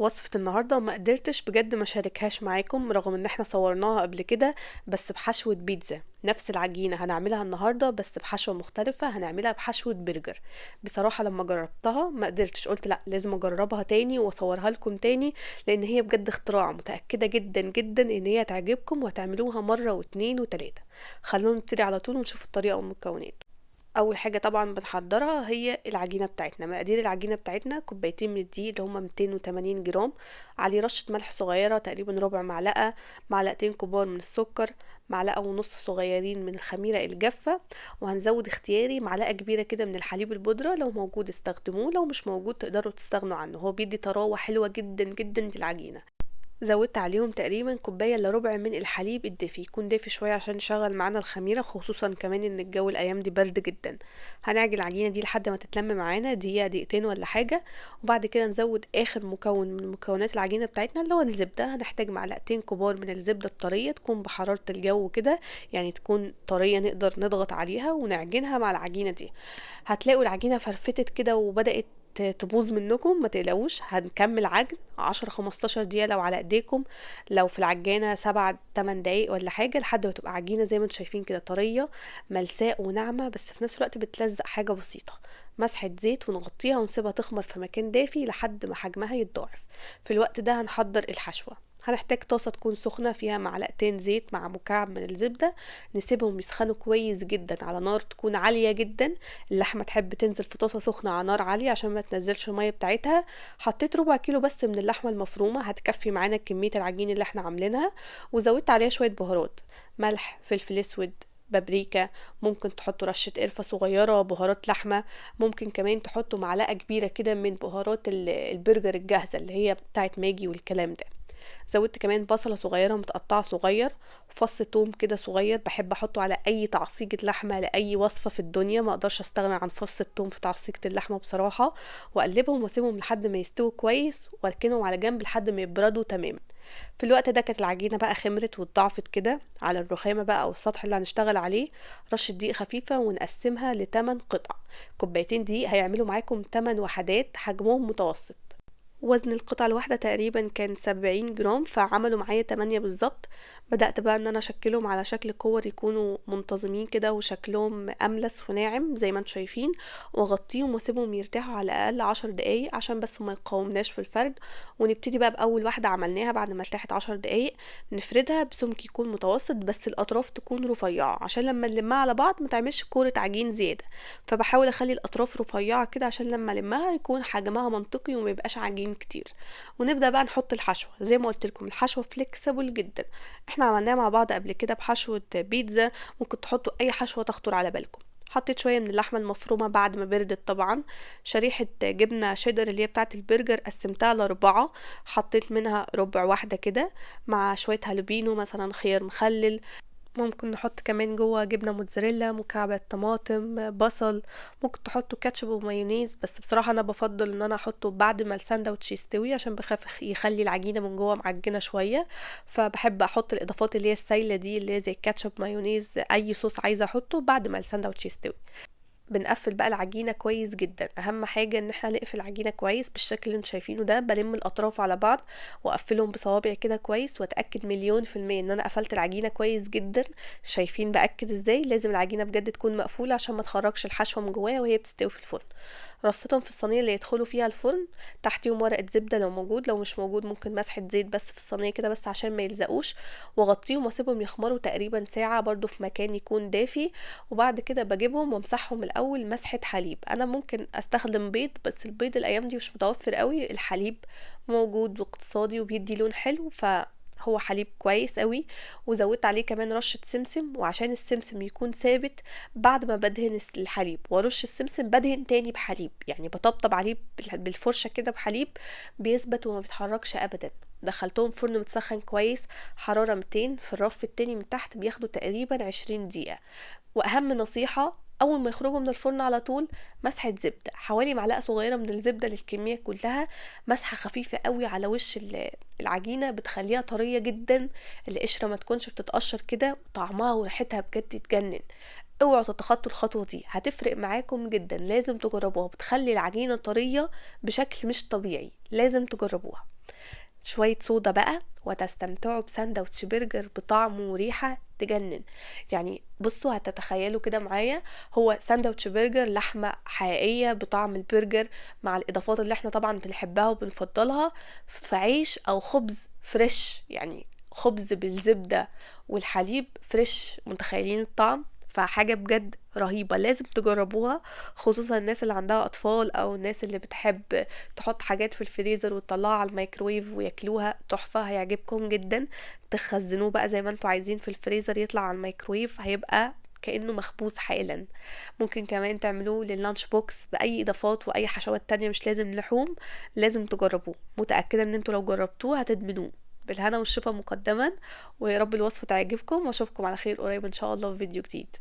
وصفة النهاردة ما قدرتش بجد ما شاركهاش معاكم، رغم ان احنا صورناها قبل كده، بس بحشوة بيتزا. نفس العجينة هنعملها النهاردة بس بحشوة مختلفة، هنعملها بحشوة برجر. بصراحة لما جربتها ما قدرتش، قلت لا لازم اجربها تاني واصورها لكم تاني، لان هي بجد اختراع، متأكدة جدا جدا ان هي تعجبكم وهتعملوها مرة واتنين وتلاتة. خلونا نبتدي على طول ونشوف الطريقة والمكونات. اول حاجة طبعا بنحضرها هي العجينة بتاعتنا. مقادير العجينة بتاعتنا كوبايتين من الدقيق اللي هما 280 جرام، عليه رشه ملح صغيرة تقريبا ربع معلقه، معلقتين كبار من السكر، معلقه ونص صغيرين من الخميره الجافه، وهنزود اختياري معلقه كبيرة كده من الحليب البودره، لو موجود استخدموه، لو مش موجود تقدروا تستغنوا عنه، هو بيدي طراوه حلوة جدا جدا للعجينه. زودت عليهم تقريبا كوباية الا ربع من الحليب الدافي، يكون دافي شوية عشان يشغل معانا الخميره، خصوصا كمان ان الجو الايام دي برد جدا. هنعجن العجينة دي لحد ما تتلم معانا دقيقة دقيقتين ولا حاجة، وبعد كده نزود اخر مكون من مكونات العجينة بتاعتنا اللي هو الزبدة. هنحتاج معلقتين كبار من الزبدة الطريه، تكون بحرارة الجو كده، يعني تكون طرية نقدر نضغط عليها ونعجنها مع العجينة دي. هتلاقوا العجينة فرفتت كده وبدات تبوظ منكم، ما تقلقوش، هنكمل عجن 10-15 دقيقة لو على ايديكم، لو في العجانة 7-8 دقايق ولا حاجة، لحد ما تبقى عجينة زي ما انتم شايفين كده طرية ملساء وناعمة، بس في نفس الوقت بتلزق حاجة بسيطة. مسحة زيت ونغطيها ونسيبها تخمر في مكان دافي لحد ما حجمها يتضاعف. في الوقت ده هنحضر الحشوة. هنحتاج طاسة تكون سخنة فيها معلقتين زيت مع مكعب من الزبدة، نسيبهم يسخنوا كويس جدا على نار تكون عالية جدا. اللحمة تحب تنزل في طاسة سخنة على نار عالية عشان ما تنزلش المية بتاعتها. حطيت ربع كيلو بس من اللحمة المفرومة، هتكفي معانا كمية العجين اللي احنا عاملينها، وزودت عليها شوية بهارات، ملح، فلفل اسود، بابريكا، ممكن تحطوا رشة قرفة صغيرة، بهارات لحمة، ممكن كمان تحطوا معلقة كبيرة كده من بهارات البرجر الجاهزة اللي هي بتاعت ماجي والكلام ده. زودت كمان بصلة صغيرة متقطعة صغير، فص توم كده صغير، بحب احطه على اي تعصيجة لحمة لأي وصفة في الدنيا، ما اقدرش استغنى عن فص التوم في تعصيجة اللحمة بصراحة. واقلبهم واسيبهم لحد ما يستووا كويس، واركنهم على جنب لحد ما يبردوا تماما. في الوقت ده كانت العجينة بقى خمرت واتضاعفت كده على الرخامة بقى او السطح اللي هنشتغل عليه. رشة دقيق خفيفة ونقسمها لتمن قطع، كوبايتين دقيق هيعملوا معاكم 8 وحدات حجمهم متوسط. وزن القطعة الواحدة تقريبا كان 70 جرام، فعملوا معايا 8 بالظبط. بدأت بقى ان انا اشكلهم على شكل كور يكونوا منتظمين كده وشكلهم املس وناعم زي ما انتم شايفين، واغطيهم واسيبهم يرتاحوا على الاقل 10 دقايق عشان بس ما يقاومناش في الفرد. ونبتدي بقى باول واحدة عملناها بعد ما ارتاحت 10 دقايق، نفردها بسمك يكون متوسط بس الاطراف تكون رفيعة عشان لما نلمها على بعض ما تعملش كورة عجين زيادة. فبحاول اخلي الاطراف رفيعة كده عشان لما المها يكون حجمها منطقي وما يبقاش عجين كتير. ونبدأ بقى نحط الحشوة. زي ما قلت لكم الحشوة flexible جدا، احنا عملناها مع بعض قبل كده بحشوة بيتزا، ممكن تحطوا اي حشوة تخطر على بالكم. حطيت شوية من اللحمة المفرومة بعد ما بردت طبعا، شريحة جبنة شيدر اللي هي بتاعة البرجر قسمتها ل4، حطيت منها ربع واحدة كده مع شوية هالوبينو مثلا، خيار مخلل، ممكن نحط كمان جوه جبنة موتزاريلا، مكعبات طماطم، بصل، ممكن تحطوا كاتشب ومايونيز، بس بصراحة انا بفضل ان انا احطه بعد ما الساندوتش يستوي عشان بخاف يخلي العجينة من جوه معجنة شوية، فبحب احط الاضافات اللي هي السايلة دي اللي هي زي الكاتشب، مايونيز، اي صوص عايزة احطه بعد ما الساندوتش يستوي. بنقفل بقى العجينة كويس جدا، اهم حاجة ان احنا نقفل العجينة كويس بالشكل اللي انتم شايفينه ده. بلم الاطراف على بعض واقفلهم بصوابعي كده كويس، واتاكد 1,000,000% ان انا قفلت العجينة كويس جدا. شايفين باكد ازاي؟ لازم العجينة بجد تكون مقفولة عشان ما تخرجش الحشوة من جواها وهي بتستوي في الفرن. رصيتهم في الصينية اللي يدخلوا فيها الفرن، تحتيهم ورقة زبدة لو موجود، لو مش موجود ممكن مسحة زيت بس في الصينية كده بس عشان ما يلزقوش، واغطيهم واسيبهم يخمروا تقريبا ساعة برضو في مكان يكون دافي. وبعد كده بجيبهم وامسحهم الاول مسحة حليب. انا ممكن استخدم بيض بس البيض الايام دي مش متوفر قوي، الحليب موجود واقتصادي وبيدي لون حلو، فهو حليب كويس قوي. وزودت عليه كمان رشة سمسم، وعشان السمسم يكون ثابت بعد ما بدهن الحليب وارش السمسم بدهن تاني بحليب، يعني بطبطب عليه بالفرشة كده بحليب، بيثبت وما بيتحركش ابدا. دخلتهم فرن متسخن كويس حرارة 200 في الرف التاني من تحت، بياخدوا تقريبا 20 دقيقة. واهم نصيحة، اول ما يخرجوا من الفرن على طول مسحة زبدة، حوالي معلقة صغيرة من الزبدة للكمية كلها، مسحة خفيفة قوي على وش العجينة، بتخليها طرية جدا، القشرة ما تكونش بتتقشر كده، وطعمها وريحتها بجد تجنن. اوعوا تتخطوا الخطوة دي، هتفرق معاكم جدا، لازم تجربوها، بتخلي العجينة طرية بشكل مش طبيعي، لازم تجربوها. شوية صودا بقى، وتستمتعوا بساندوتش برجر بطعم وريحة تجنن. يعني بصوا هتتخيلوا كده معايا، هو ساندوتش برجر لحمة حقيقية بطعم البرجر مع الإضافات اللي احنا طبعا بنحبها وبنفضلها، في عيش أو خبز fresh، يعني خبز بالزبدة والحليب fresh، متخيلين الطعم؟ فحاجة بجد رهيبة، لازم تجربوها، خصوصا الناس اللي عندها أطفال أو الناس اللي بتحب تحط حاجات في الفريزر وتطلعها على الميكرويف وياكلوها. تحفة، هيعجبكم جدا. تخزنوه بقى زي ما انتوا عايزين في الفريزر، يطلع على الميكرويف هيبقى كأنه مخبوز حالا. ممكن كمان تعملوه لل lunch box بأي إضافات وأي حشوات تانية، مش لازم لحوم. لازم تجربوه، متأكدة ان انتوا لو جربتوه هتدمنوه. بالهنا والشفا مقدما، ويا رب الوصفة تعجبكم، واشوفكم على خير قريب ان شاء الله في فيديو جديد.